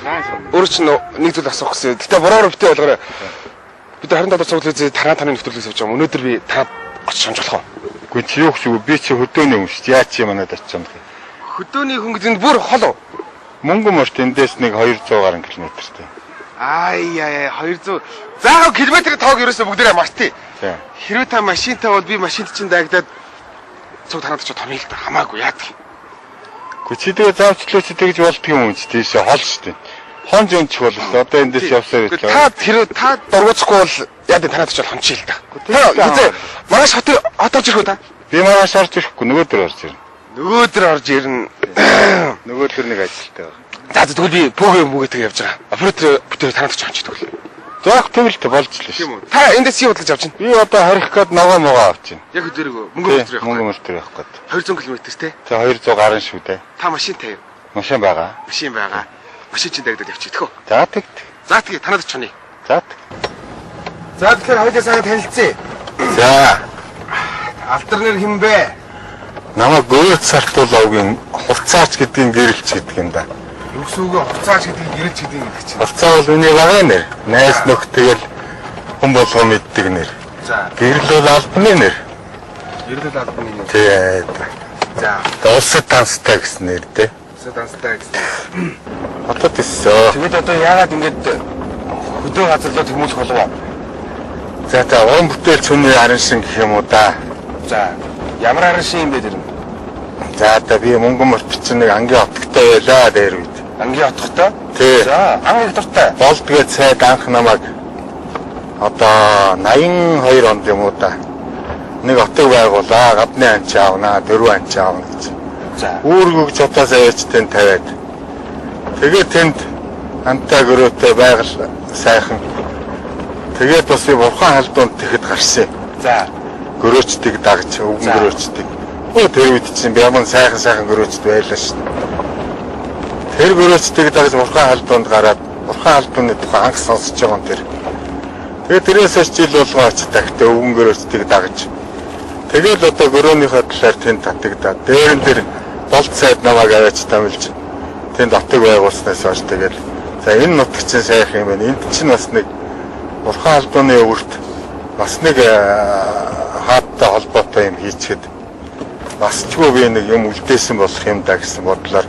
Өөр чинь нэг зүйл асуух гэсэн. Гэтэ буруугаар битээ болгоорой. Бид 27 дугаар цуглыг зээ тараа таны нэвтрүүлэг сууж байгаа. Өнөөдөр би та очиж шамж болох уу? Үгүй чи юу гэж би чи хөдөөний хүн шүү дээ. Яаж чи манад очиж юм бэ? Хөдөөний хүн гэдэг нь бүр хол уу? Мөнгө морт эндээс нэг 200 гаруй километртэй. Ай яа 200. За километр тоог ерөөсө бүгдээрээ мартъя. Тийм. Хэрвээ та машинтай бол би машинд чинь дагдаад цуг танаад очиж томъё л да. Хамаагүй яадаг. Үгүй чи тэгээ заавчлаа чи тэгж болдго юм чи тийшээ хол шүү дээ. Хон зөнчих бол шүү. Одоо эндээс явсаар Үгүй, ирлээ. Та хэрвээ та дургуцахгүй бол яадаг танаад очиж хончъё л да. Та Та хизээ маргааш хот хот орж ирэх үү та? Би маргааш орж ирэхгүй нөгөөдөр орж ирнэ. Нөгөөдөр орж ирнэ. Нөгөөдөр нэг ажилтай байна. За за, тэгвэл би пүүгээ мүгээ тэг явж байгаа. Оператор бүтээ танаад очиж хончъё тэгвэл. Заах тэгэл тэ болж л шүү. Тийм үү. Та эндээс юу бодлож авч байна? Би одоо харих гээд ногоо могоо авч байна. Яг өдөргөө мөнгө өдөр явах. Мөнгө мөртөр явах гээд. 200 км те. Тэ 200 гаруй шүү дээ. Та машинтай юу? Машин байгаа. Машин байгаа. Машин чинь дагдаад явчих тэхүү. За тэгт. За тэгээ танаад очих хонё. За тэг. За тэгэхээр хоёулаа сайхан танилцъя. За Алдар нэр хэн бэ? намайг гөөц сартуулавгийн хурцаач гэдгийн гэрэлч гэдэг юм да. Юу гэсэн үг вэ? Хуцаач гэдгийг гэрэлч гэдгийг гэдэг чинь. Хурцаа бол миний багаа нэр. Найз нөхд тэгэл хүн болгоо мэддэг нэр. За, Гэрэл бол албаны нэр. гэрэл албаны нэр. Тий. За, Улсад данстай гэсэн нэр дээ. улсад данстай гэсэн. Хотод өссөн. Тэгвэл одоо яагаад ингэж хөдөө газар руу тэмүүлэх болов? За за уран бүтээлч хүний арын шин гэх юм уу да. За, ямар арын шин юм бэ тэр нь? За одоо би мөнгө мөрт чинь нэг ангийн отогтой байлаа дээр үед. Ангийн отготой? Тий. За, ан их дуртай. Болдгоо цайд анх намайг одоо 82 онд юм уу да. Нэг отог байгуулаа, гадны анч аавнаа, дөрвөн анч аавна гэж. За. Үүргүүг чатаас аваач тэн тавиад. Тэгээ тэнд антай гөрөөтэй байгаль сайхан. Тэгээд бас би бурхан халдуунд тэгэхэд гарсан юм. За. Гөрөөчдийг дагж, өвгөн За. гөрөөчдийг. Өө тэр үед чинь ямар сайхан сайхан гөрөөчд байлаа шүү дээ. Тэр гөрөөчдийг дагж бурхан халдуунд гараад бурхан халдууны тухай анх сонсож байгаа юм тэр. Тэгээд тэрээс хойш жил болгон очиж тагтаа өвгөн гөрөөчдийг дагж. Тэгээд одоо гөрөөнийхөө талаар тэнд татагдаад дээр нь тэр болд сайд намайг аваач тамилж тэнд отог байгуулснаас хойш тэгээд за энэ нутаг чинь сайхан юм байна. Энд чинь бас нэг бурхан албаны өвөрт бас нэг хааттай холбоотой юм хийчихэд бас ч үгүй би нэг юм үлдээсэн болох юм да гэсэн бодлоор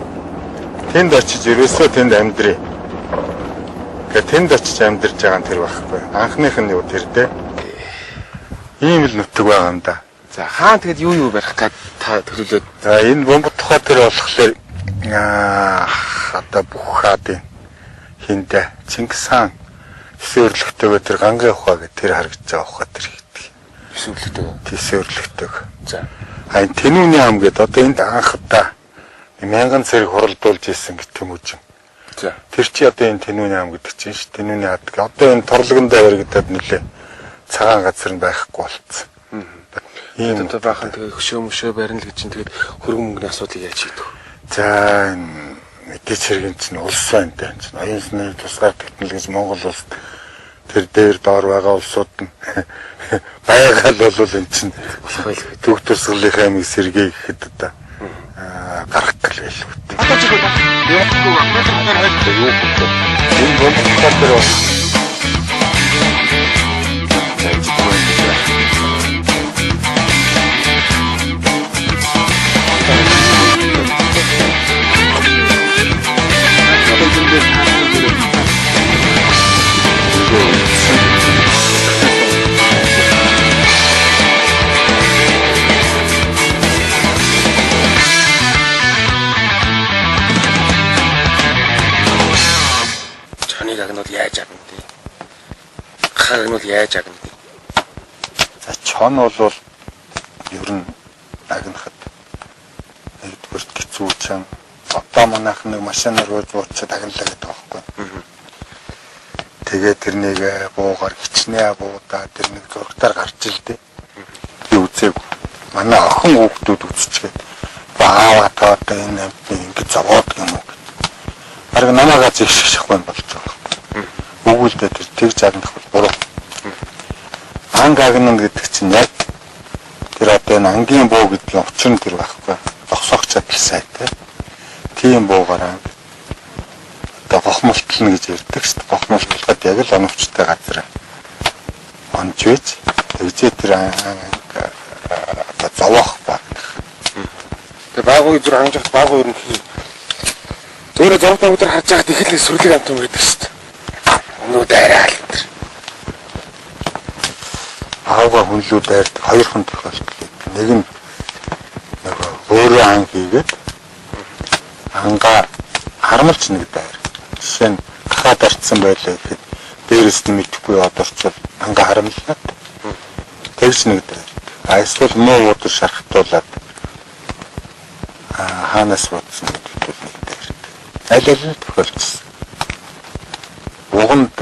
тэнд очиж ерөөсөө тэнд амьдрий. Гэ тэнд очиж амьдарч байгаа нь тэр байхгүй. Анхных нь юу тэр дээ. Ийм л нутаг байгаа юм да. За, хаан тэгэд юу юу барих гад та төлөвлөөд За энэ бомб тухай тэр болохоор одоо бүх хаадын хиндэ Чингис хаан тэсэн өрлөгтэйгөө тэр гангийн ухаа гэх тэр харагдаж байгаа ухаа тэр гэдэг. төсөөлөлтөө. Тэсэн өрлөгтэйг. За. А энэ тэнүүний ам гэдэг одоо энд анх удаа мянган цэрэг хуралдуулж исэн гэх Тэмүүжин. За. Тэр чи одоо энэ тэнүүний ам гэдэг чинь ш тэнүүний ад. Одоо энэ торлогондоо баригдаад нэлээ цагаан газар нь байхгүй болцсон. Ийм Одоо баахан тэгээ хөшөө мөшөө барина л гэж чинь тэгээд хөргөн мөнгөний асуудлыг яаж шийдэх вэ? За энэ мэдээч хэрэг чинь улс байна даа чинь оюун санааны тусгаар тогтнол гэж Монгол улс тэр дээр доор байгаа улсууд нь байгаал бол эн чинь Болох байлгүй. төг турсгалынхаа амийг сэргээх гэхэд одоо гарах гал байлгүй. Одоо чи Юу гэх вэ? Энэ бомб дээр бас Чоныг агнууд яаж агнад вэ? Хаа агнууд яаж агнад вэ? За чон бол ер нь агнахад нэгдүгüрт хэцүү чам. Одоо манайх нэг машинаар хөөж буучаад агналаа гэдэг байхгүй. Тэгээ тэрнийг буугаар хичнээн буудаа тэр нэг зурагтаар гарч илдээ. Би үзээгүй. Манай охин хүүхдүүд үзчихээд баава та одоо энэ амьтны ингэж зовоод юм уу гэж. Бараг намаагаа зэгших юм болж байгаа байхгүй. Үгүй л дээ тэр тэгж агнах бол буруу. Анги агнана гэдэг чинь яг тэр одоо энэ ангийн буу гэдгийн учир нь тэр байхгүй. Зогсоох чадал сайтай. Тийм буугаар анги. Одоо одоо гохмолтлно гэж ярьдаг шүү дээ. Гохмолтлоход яг л оновчтой газар онж байж тэгжээ тэр одоо зовоох баг. Тэгээ баагүй зүр хангаж явахад баагүй ер нь зүгээр зовтой өдөр харж байхад их л сүрлэг амт юм гэдэг шүү дээ. Өнөө дайраа л тэр. Аавга хүнлүү дайрдаг хоёр хон тохиолдол. Нэг нь нөгөө өөрөө ан хийгээд ангаа харамлч нэг дайр. Жишээ нь гахаад орцсон байлаа гэхэд дээрэс нь мэдэхгүй яваад орчвол ангаа харамлаад тэгж нэг дайр. А эсвэл муу буудал шархтуулаад хаанаас бодсон гэдэгт нэг дайр. Аль аль нь тохиолдсон. Уганд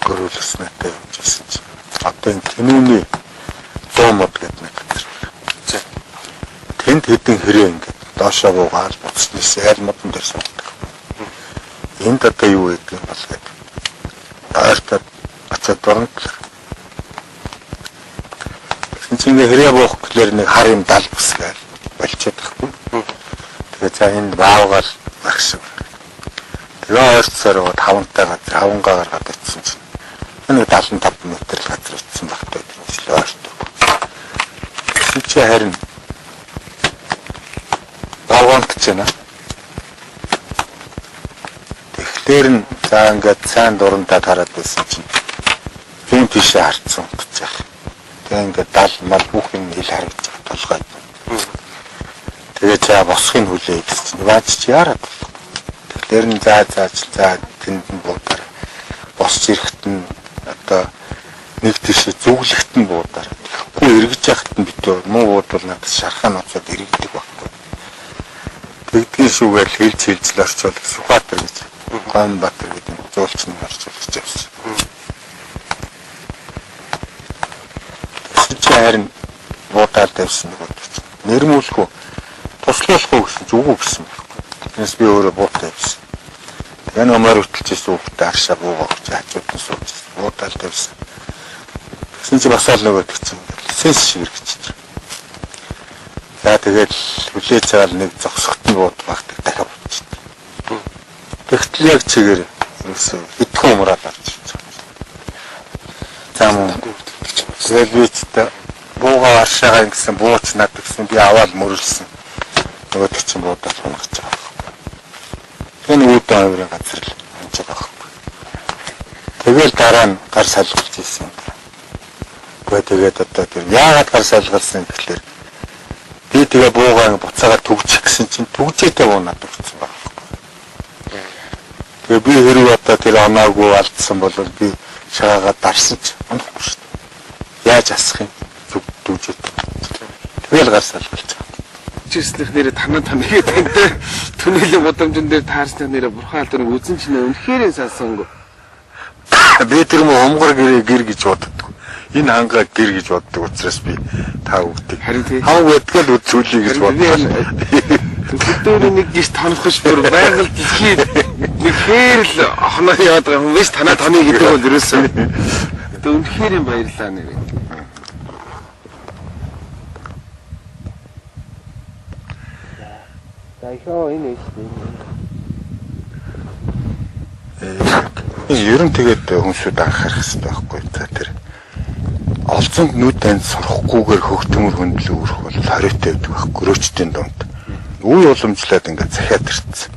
гөрүүлснэтэй явж байсан чинь одоо энэ тэнүүний 100 мод гэдэг нэг газар. За. Тэнд хэдэн хэрэг ингээд доошоо буугаал буцнаас айл модон дээр суудаг. Энд одоо юу гэдэг юм бол гэдэг. Ойртоод очиод баруун. Тэгсэн чинь ингээ хэрэг буух гэхлээр нэг хар юм дал бүсгээл болчиход байхгүй. Тэгээ за энд баавгаал байх шиг. Тэгээ ойртсоор байгаа тавантай газар хавангаа гаргаад очисон чинь нэг 75 м л газар очисон багтай тийм л ойртоо. Тэгсэн чинь харин давгаан гэж байна. Тэгэхээр нь за ингээд сайн дурандаа тараад байсан чинь зүүн тишээ харцсан гэж яах. Тэгээ ингээд дал мал бүх юм ил харагдаж байгаа толгой. Тэгээ чаа босхийг хүлээ гэсэн чинь ваач чи яарад болох. Тэгэхээр нь за зааж за тэнд нь буудаар босч ирэхэд нь одоо нэг тишээ зүглэхт нь буудаар. Тэгэхгүй эргэж яхад нь битүү муу буудвал надад шархаа ноцоод эргэдэг байхгүй. Тэгдгийн шүүгээл хэлж хэлж л орчуул Сүхбаатар гэж Гонбаатар гэдэг нэг зуулч нэг орчуулж явсан. Тэгсэн чинь харин буудаал тавьсан нэг удаа чинь нэрмүүлэхүү туслуулахгүй гэсэн чинь үгүй гэсэн байхгүй. Тэрнээс би өөрөө буутай явсан. Тэгээ нэг морь хөтөлж ирсэн хүүхдээ аршаа буугаа өгч хажууд нь сууж буудаал тавьсан. Тэгсэн чинь бас л нөгөөдөг чинь сэнс шиг эргэчихэж. За тэгээд хүлээж аваад нэг зогсохт нь бууд багтаг дахиад бууччихсан. Тэгтэл яг чигээр ерөөсөө итгэн умраад орж ирж байгаа. За мөн тэгэл би ч буугаа аршаага ингэсэн бууч над гэсэн би аваад мөрлсөн. Нөгөөдөг чинь буудаад унагч байгаа байхгүй. Тэгээ нэг үүдэн авирын газар л унж байгаа байхгүй. Тэгэл дараа нь гар салгалж ирсэн. Гэхдээ тэгээд одоо тэр яагаад гар салгалсан гэхлээр би тэгээ буугаа буцаагаад түгжих гэсэн чинь түгжээтэй буу надад өгсөн байгаа байхгүй. Тэгээ би хэрэг одоо тэр оноогүй алдсан бол би шагаагаад дарсан ч онохгүй шүү дээ. Яаж асах юм? Түгжээтэй. Тэгэл гар салгалж байгаа. Чирснийх нэрээ танаа таныг тантай түнэлийн гудамжин дээр таарсных нэрээ бурхан алдарыг үзэн чинь үнэхээр сансангүй. Би тэр мө хомгор гэрээ гэр гэж боддог. Энэ хангаа гэр гэж боддог учраас би та өгдөг. Харин тий. Хав гэдгээл үзүүлье гэж Харин бодлоо. Хөдөөрөө нэг гис тонох ш бүр байгаль дэлхий нэг хээр л хоноо яваад байгаа юм биш танаа таны гэдэг бол ерөөсөө. Тэгээ үнэхээр юм баярлаа нэрээ. За ихөө энэ шүү дээ. Ер нь тэгээд хүмүүсүүд анхаарах хэрэгтэй байхгүй. За тэр олзонд нүд танд сурахгүйгээр хөгтөмөр хөндлөө өрөх бол хориотой байдаг байхгүй. Рөөчдийн дунд. Үе уламжлаад ингээд захиад ирсэн.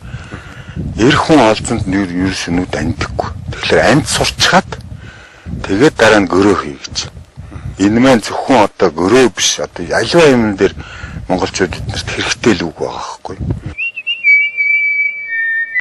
Эр хүн олзонд нэр ерөөсөө нүд андаггүй. Тэгэхээр анд сурчхаад тэгээд дараа нь гөрөө хий гэж. Энэ маань зөвхөн одоо гөрөө биш одоо аливаа юм дээр монголчууд эднэрт хэрэгтэй л үг байгаа байхгүй.